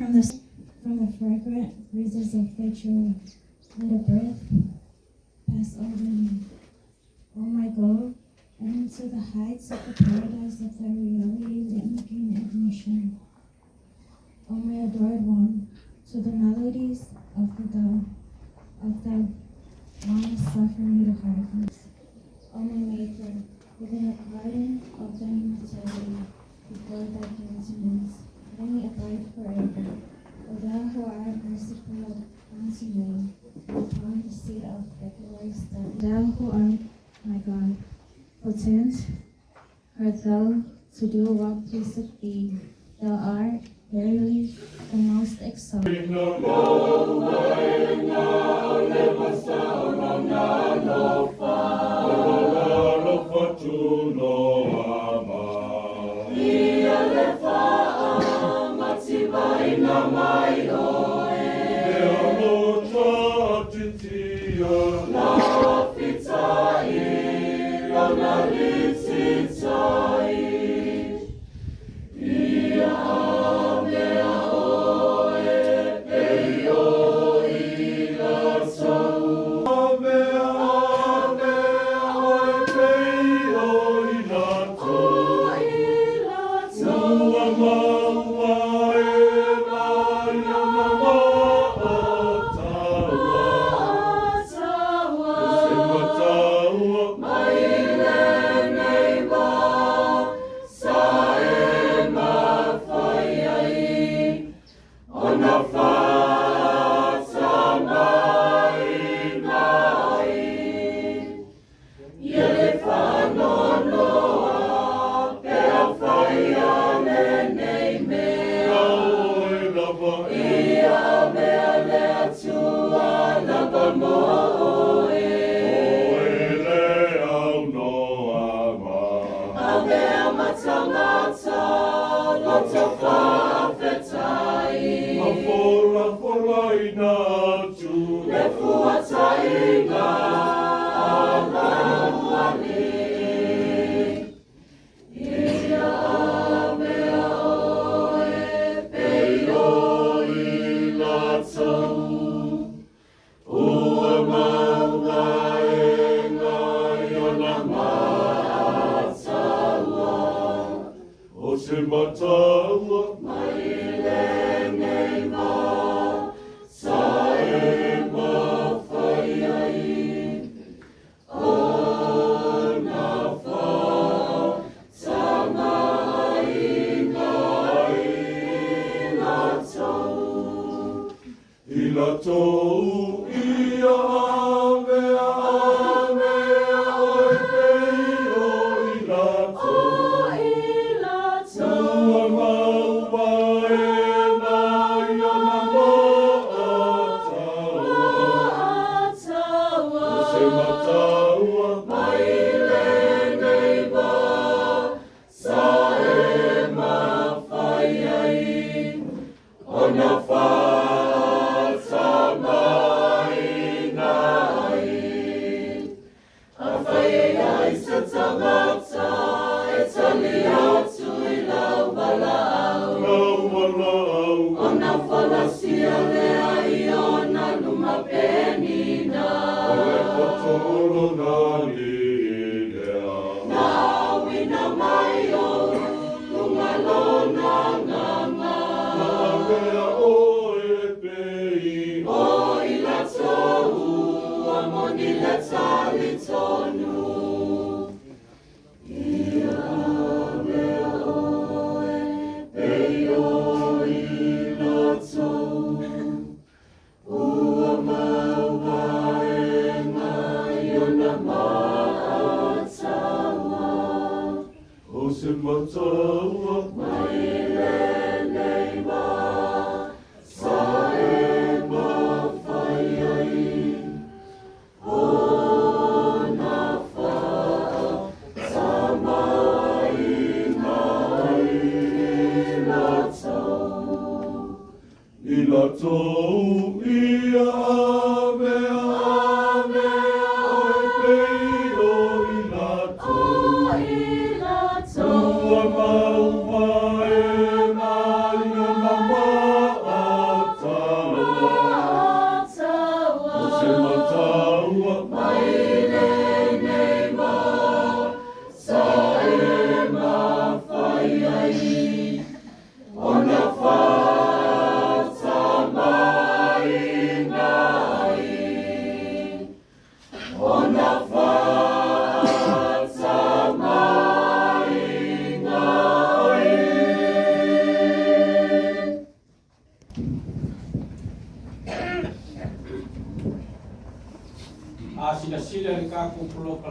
From the fragrant breezes of thy joy, let a breath pass over me. O my God, and into the heights of the paradise of thy reality let me gain admission. O my adored one, to the melodies of the dove, of the long suffer me to hearken. O my Maker, within the garden of thy immortality, before thy countenance, let me abide forever. O thou who art merciful unto me, upon the seat of thy glorious Thou who art my God, potent art thou to do what pleaseth thee. Thou art verily the most exalted. Ua mau mai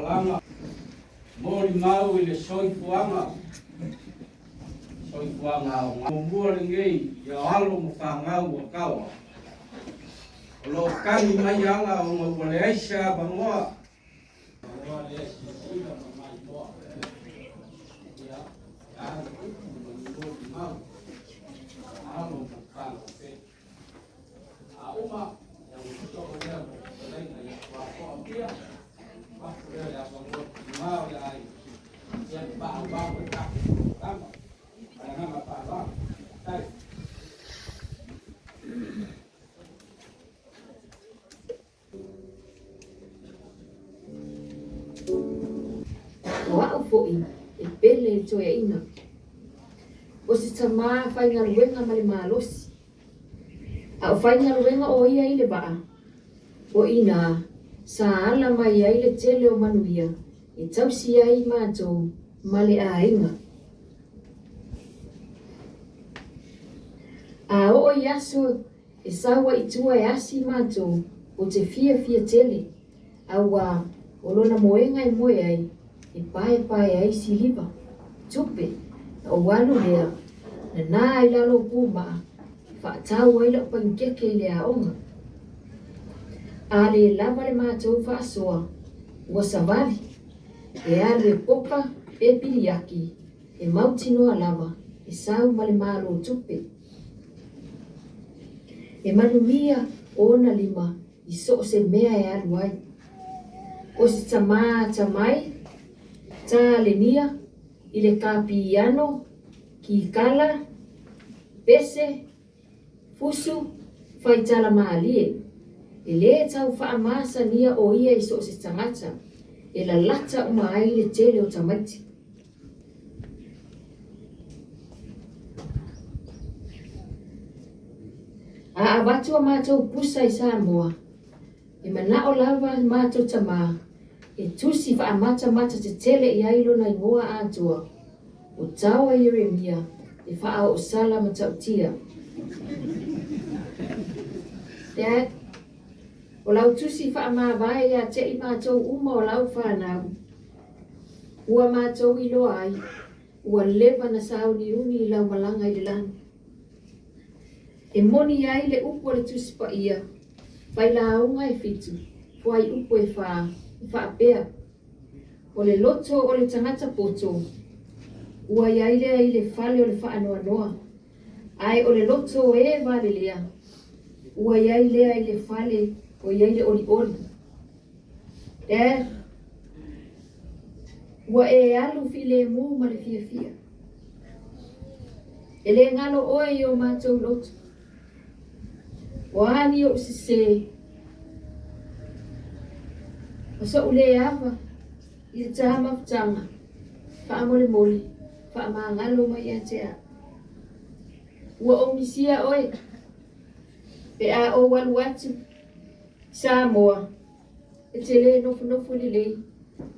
Malaga. Molimau i le soifuaga, soifuaga aoga. Muamua lenei ia alo ma fanau a Kawa. O lo o tagi mai ala ona ua leai se avanoa. Avanoa lea silasila ma maimoa. Ia, e a ni upu ma ni molimau a alo ma fanau pele. A uma, ia ua soo lea ma fetalaiga ia Tuafoa Apia, avatu lea le avanoa tumau ia ai ia faaauau le tatou polokalama. Ma le agaga faaaloalo. Faafetai. O au foi e pele i le toeaina. O se tamā faigaluega ma le malosi. A o faigaluega o ia i le vaa, o i inā sa ala mai ai le tele o manuia e tausi ai matou ma le aiga. A oo i aso e sau ai i tua e asi matou, ou te fiafia tele, auā o lona moega e moe ai, e paepae ai siliva, tupe, na ou alu lea, nana i lalo o pumaa, e faatau ai lau panikeke i le aoga. A le lava le matou faasoa, ua savali, e alu e poka pe piliaki, e mautinoa lava e sau ma le malo tupe. E manuia ona lima i so o se mea e alu ai. O se tamā atamai, talenia i le kapiano, kikala, pese, fusu, faitala malie. E lē tau faamasania o ia i so o se tagata, e lalata uma ai le tele o tamaiti. A avatu a matou pusa i Samoa, e manao lava matou tamā e tusi faamatamata tetele i ai lona igoa atoa, o Taoa Ieremia e faaoosala matautia. Dad, o lau tusi faamavae ia te i matou uma o lau fanau, ua matou iloa ai, ua leva na sauniuni i lau malaga i le lagi. E moni ai le upu a le Tusi Paia, Failauga e fitu, fuaiupu e fa, e faapea, O le loto o le tagata poto, ua i ai lea i le fale o le faanoanoa, ae o le loto o e valelea, ua i ai lea i le fale o i ai le olioli. Dad, ua e alu filemu ma le fiafia. E le galo oe i o matou loto. O a ni ou sesē, o soʻu lē ava i le ta mafutaga, faamolemole, faamagalo mai ia te au. Ua ou misia oe pe a ou alu atu i Samoa, e te lē nofonofo lelei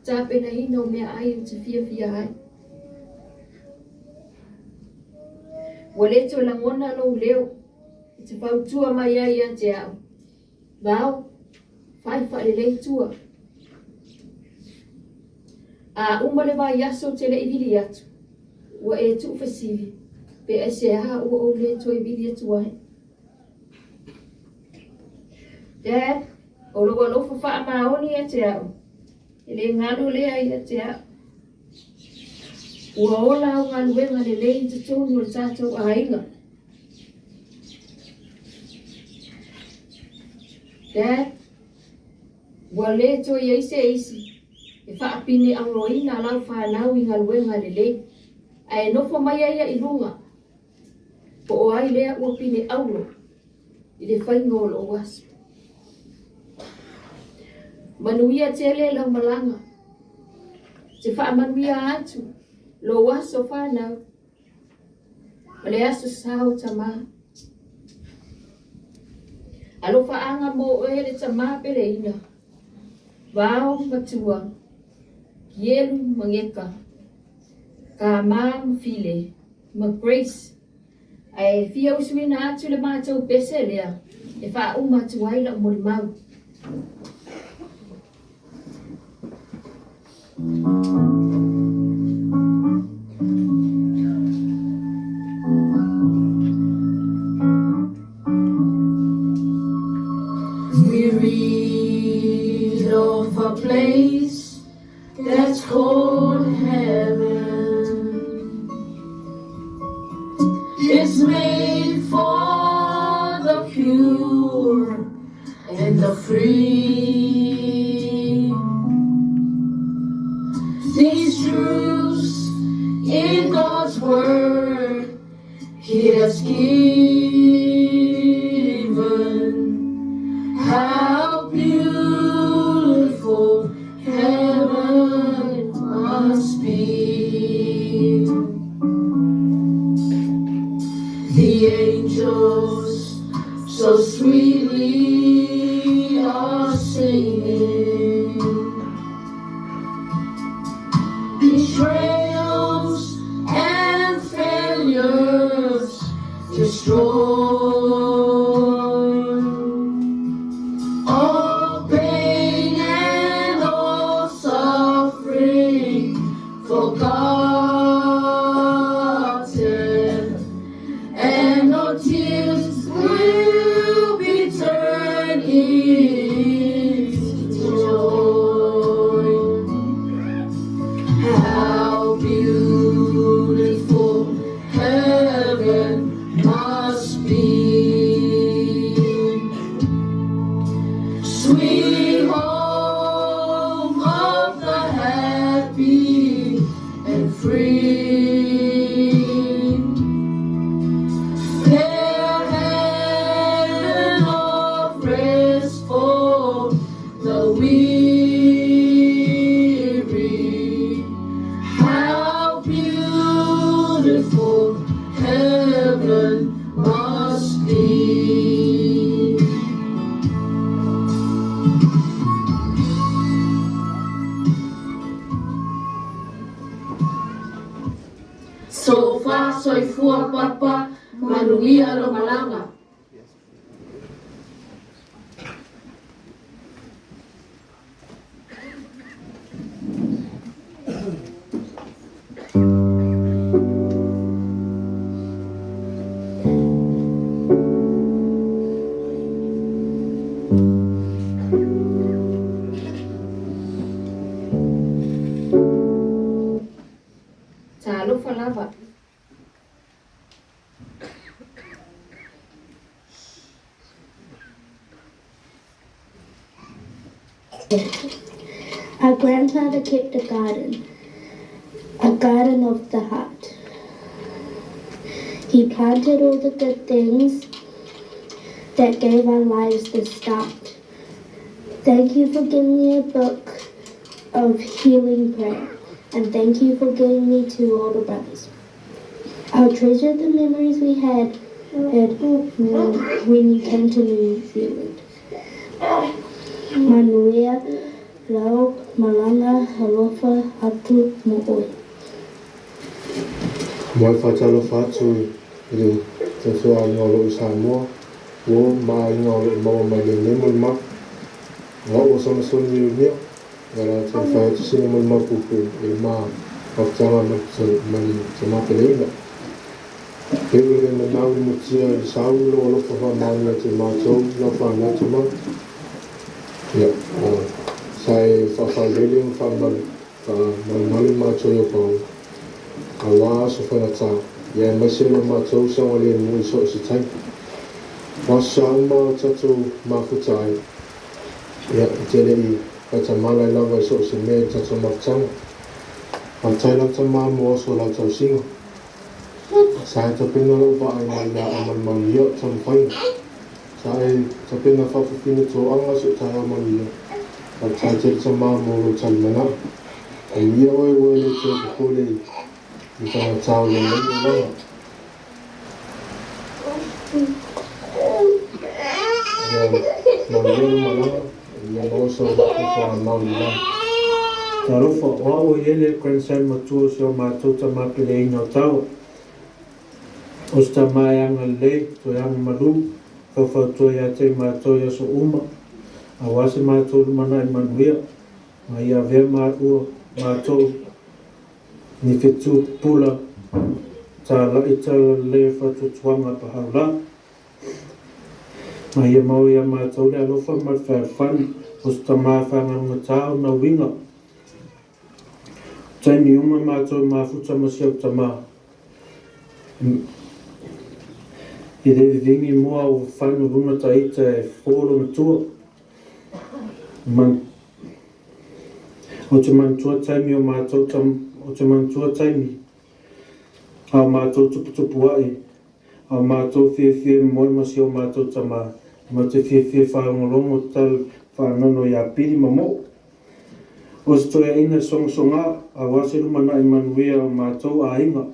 tapenaina o meaai ou te fiafia ai. Ua le toe lagona lou leo e te fautua mai ai ia te au, Vao, fai faalelei tua. A uma le vaiaso ou te le i vili atu, ua e tuufesili pe aisea ua ou le toe vili atu ai. Dad, o lou alofa faamaoni ia te au, e le galo lea ia te au. Ua ola au galuega lelei i totonu o le tatou aiga. Dad, ua le toe i ai se isi e faapineauloina lau fanau i galuega lelei, ae nofo mai ai i luga, po o ai lea ua pineaulo i le faiga o lou aso. Manuia tele lau malaga. Te faamanuia atu lou aso fanau ma le aso sao tamā. Alofaaga mo oe le tamā peleina, Vao matua, Kielu ma Geka, Kamā ma File, ma Grace. Ae fia usuina atu le matou pese lea e faauma atu ai lau molimau. We read of a place that's called heaven. It's made for the pure and the free. These truths in God's word He has given. How beautiful heaven must be. The angels so sweetly are singing. Betrayals and failures destroyed. All pain and all suffering forgotten, and no tears will be turned into joy. How beautiful heaven must be. Sweet home of the happy and free. Fair haven of rest for the weary. How beautiful heaven must be. Sofa soifua papa manuia lo malaga. Talofa lava. Our grandfather kept a garden of the heart. He planted all the good things that gave our lives the start. Thank you for giving me a book of healing prayer, and thank you for giving me two older brothers. I'll treasure the memories we had when you came to New Zealand. Manuia lau malaga alofa atu mo oe. Mo e faatalofa atu i le taufeoaiga o loo i Samoa, uo ma aiga o loo maua mai lenei molimau. O au o Samasoni Ieremia, o le a taumafai atu sina molimau puupuu i le ma mafutaga ma le tama peleina. E ui le manau i mutia i le sauni lou alofa faamaoni ia te matou lau fanau tama. Ia, sa e faafailele ma faamalu, faamalumalu matou i au paoga, auā aso faigata, ia aemaise lo matou saogalemu i so o se taimi. O aso sa uma o tatou mafuta ai, ia, e te le i faitamala ai lava i so o se mea i le tatou mafutaga. Faafetai lau tama mo aso o lau tausiga. Sa e tapena lou vaa i mai ia a malumalu ia o taumafaiga. Sa e tapena faafafine toaga si o taeao manuia. Faafetai tele tama mo lou talimanao. Manuia oe ua e le toe popole i le faigata o lou nei olaga. Ia manuia lou malaga, ia maua sau tofaga mau i le lagi. Talofa, o au o Iele, grandson matua o si o matou tama peleina o Tawa. O se tama e agalelei, toe agamalu, faufautua ia te i matou i aso uma, aua se matou lumanai manuia, ma ia avea maua matou ni fetu pupula tala'i talalelei o faatuatuaga a Pahaulā. Ma ia maua iā matou le alofa ma le fealofani o se tama e faagalugatā ona uiga. O taimi uma matou e mafuta ma si au tama e le vivigi moa o fafanu luna ta ita e fofo lona tua. Man, ou te manatua taimi o matou ou te manatua taimi a o matou tuputupua'i a o matou fiafia e moe ma si o matou tama, ma te fiafia faalogologo tala faanono iā Pili ma Mo'o. O se toeaina sogasoga aua se lumanai manuia o matou aiga.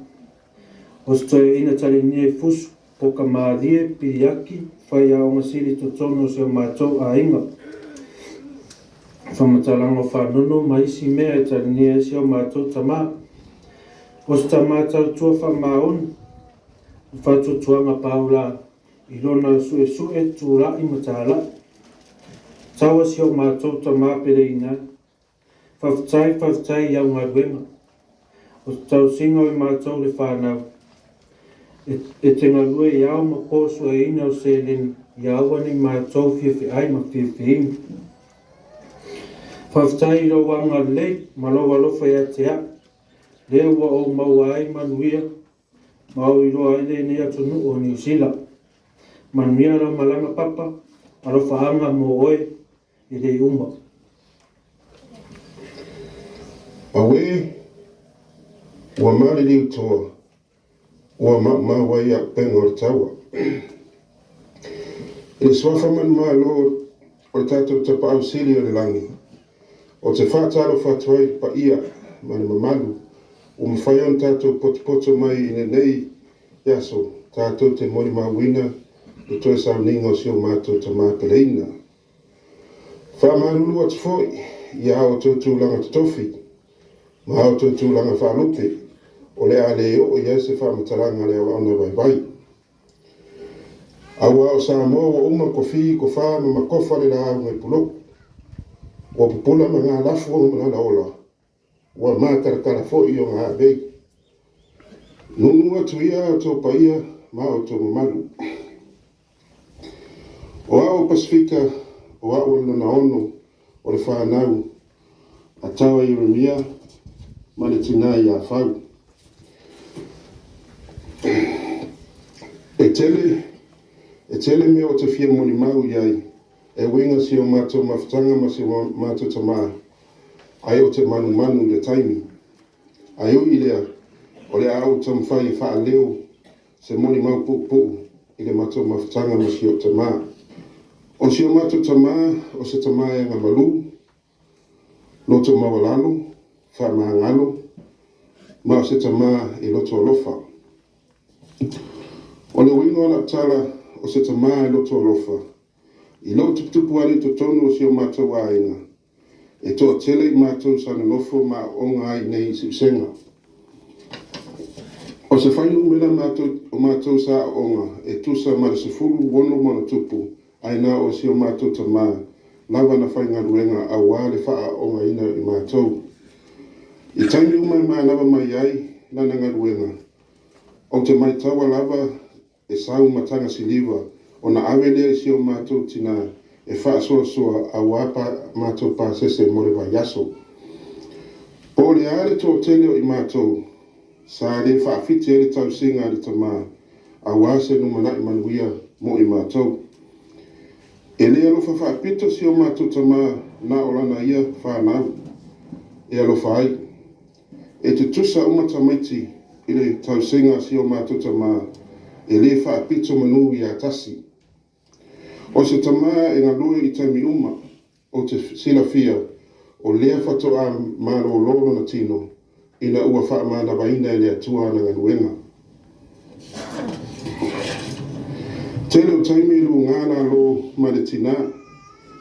O se toeaina talenia i fusu, poka malie, piliaki, faiaoga sili totonu o si o matou aiga. Faamatalaga o faanono ma isi mea e talenia ai si o matou tama. O se tama tautua faamaoni, o faatuatuaga paula i lona suesue tula'i ma tala'i. Taua si o matou tama peleina. Faafetai, faafetai i au galuega. O se tausiga o i matou le fanau. E, e te galue i ao ma po sueina o seleni ia aua nei matou fiafeai ma fiafiaina. Faafetai i lou agalelei ma lou alofa ia te a'u, lea ua ou maua ai manuia ma ou iloa ai lenei atunuu o Niu Sila. Manuia lau malaga Papa, alofaaga mo oe e le uma. Auē, ua maliliu toa, ua maumau ai auupega o le taua. I le suafa manumalo o le tatou Tapaau Sili o le lagi, ou te faatalofa atu ai i le paia ma le mamalu ua mafai ona tatou potopoto mai i lenei aso tatou te molimauina le toe sauniga o si o matou tama peleina. Faamalulu atu foi i a outou tulaga totofi ma a outou tulaga faalupe o le a le oo i ai se faamatalaga a le auauna vaivai. Aua o Samoa ua uma kofi kofa ma makofa le laau nai pulou. Ua pupula ma galafu ona malalaola, ua matalatala foi ona avei. Nuunuu atu ia a outou paia ma outou mamalu. O a'u o Pasefika, o a'u o le lona ono o le fanau a Taua Ieremia ma le tinā ia Fau. E tele, e tele mea ou te fia molimau i ai e uiga si o matou mafutaga ma si o matou tamā, ae ou te manumanu i le taimi. Ae ui i lea, o le a ou taumafai e faaleo se molimau puupuu i le matou mafutaga ma si ou tamā. O si o matou tamā, o se tamā e agamalu, loto maualalo, faamagalo, ma o se tamā e loto alofa. O le uiga o lau tala, o se tamā e loto alofa, i lou tuputupu ane i totonu o si o matou aiga, e toatele i matou sa nonofo ma aooga ai i nei i Siusega. O se fuainumera matou, o matou sa aooga e tusa ma le 16+, ae na o si o matou tamā lava na faigaluega auā le faaaoogaina i matou. I taimi uma e manava mai ai lana galuega, ou te maitaua lava e sau ma taga siliva ona ave lea i si o matou tinā e faasoasoa auā pa matou pasese mo le vaiaso. Po o le a le toatele o i matou, sa le faafiti ai le tausiga a le tamā auā se lumanai manuia mo i matou. E le alofa faapito si o matou tamā na o lana ia fanau e alofa ai. E tutusa uma tamaiti i le tausiga a si o matou tamā, e le faapito manu ia tasi. O se tamā e galue i taimi uma, ou te silafia o lea faatoa malōlō lona tino ina ua faamanavaina e le Atua ana galuega. Tele o taimi e lugā lalo ma le tinā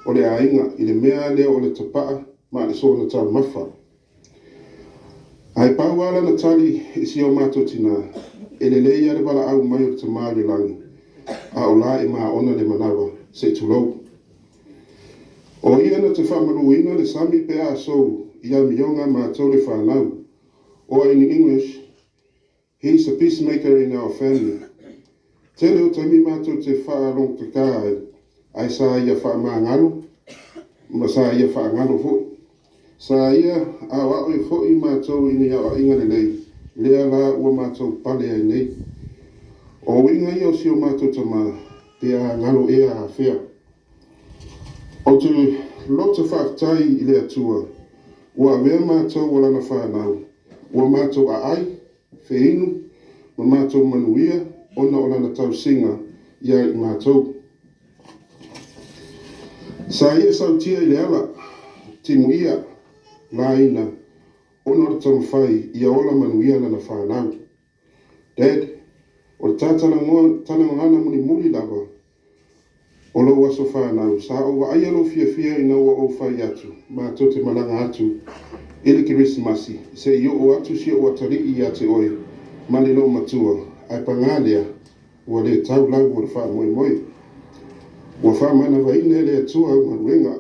o le aiga i le mea lea o le tapa'a ma le soona taumafa. Ae pau lava lana tali i si o matou tinā, e lelei lava le valaau mai o le Tama i le lagi, a o la e maona le manava, se i tulou. O ia na te faamaluina le sami pe a sou i amioga a matou le fanau. Or in English, he is a peacemaker in our family. Tele o taimi matou te faalogotata ai, ae sa ia faamagalo ma sa ia faagalo foi. Sa ia aoao ai foi matou i ni aoaiga lelei, lea la ua matou pale ai nei. O uiga ia o si o matou tama, pe a galo ea afea. Ou te loto faafetai i le Atua ua avea matou o lana fanau, ua matou aai, feinu ma matou manuia ona o lana tausiga ia i matou. Sa ia sautia i le ala, timuia, laina, ona o le taumafai ia ola manuia lana fanau. Dad, o le ta talanoaga mulimuli lava o lou aso fanau, sa ou vaaia lou fiafia ina ua ou fai atu matou te malaga atu i le Kerisimasi se'i oo atu si ou atalii ia te oe ma le loomatua, ae pagā lea, ua le tau lau o le faamoemoe. Ua faamanavaina e le Atua au galuega.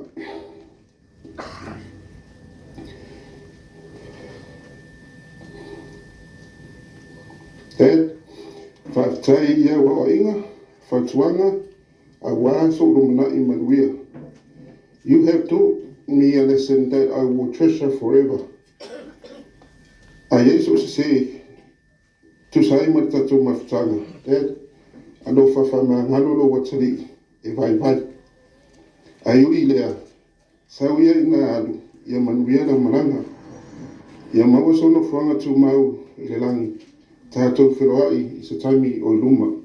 Dad, faafetai i au aoaiga, fautuaga, auā so'u lumanai manuia. You have taught me a lesson that I will treasure forever. A i ai so'u sesē tusa ai ma le tatou mafutaga, Dad, alofa faamagalo lou atalii e vaivai. Ae ui i lea, sau ia ina alu, ia manuia lau malaga. Ia maua sou nofoaga tumau i le lagi, tatou feloai i se taimi o i luma.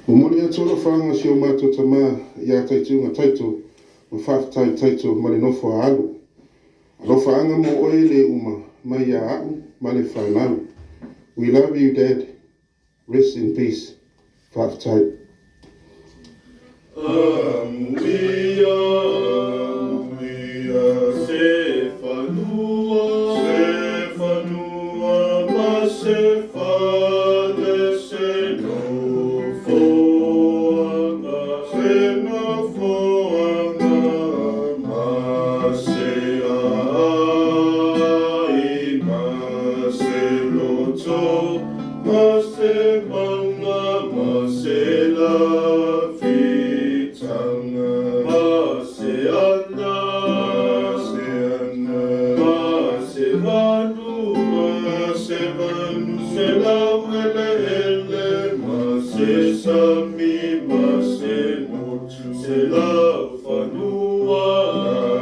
Momoli atu alofaaga si o matou tama ia Taituga Taito ma faafetai Taito ma le nofo a alo. Alofaaga mo oe le uma mai ia a'u ma le fanau. We love you, Dad. Rest in peace. Faafetai. Amuia, amuia se fanua, se fanua ma se fale, se nofoaga, se nofoaga ma se aai, ma se loto, ma se mana, ma se lafitaga, ma se ana, se ana, ma se vanu, ma se vanu, se laueleele, ma se sami, ma se motu, se laufanua,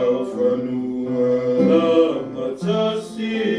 laufanua, lagatasi.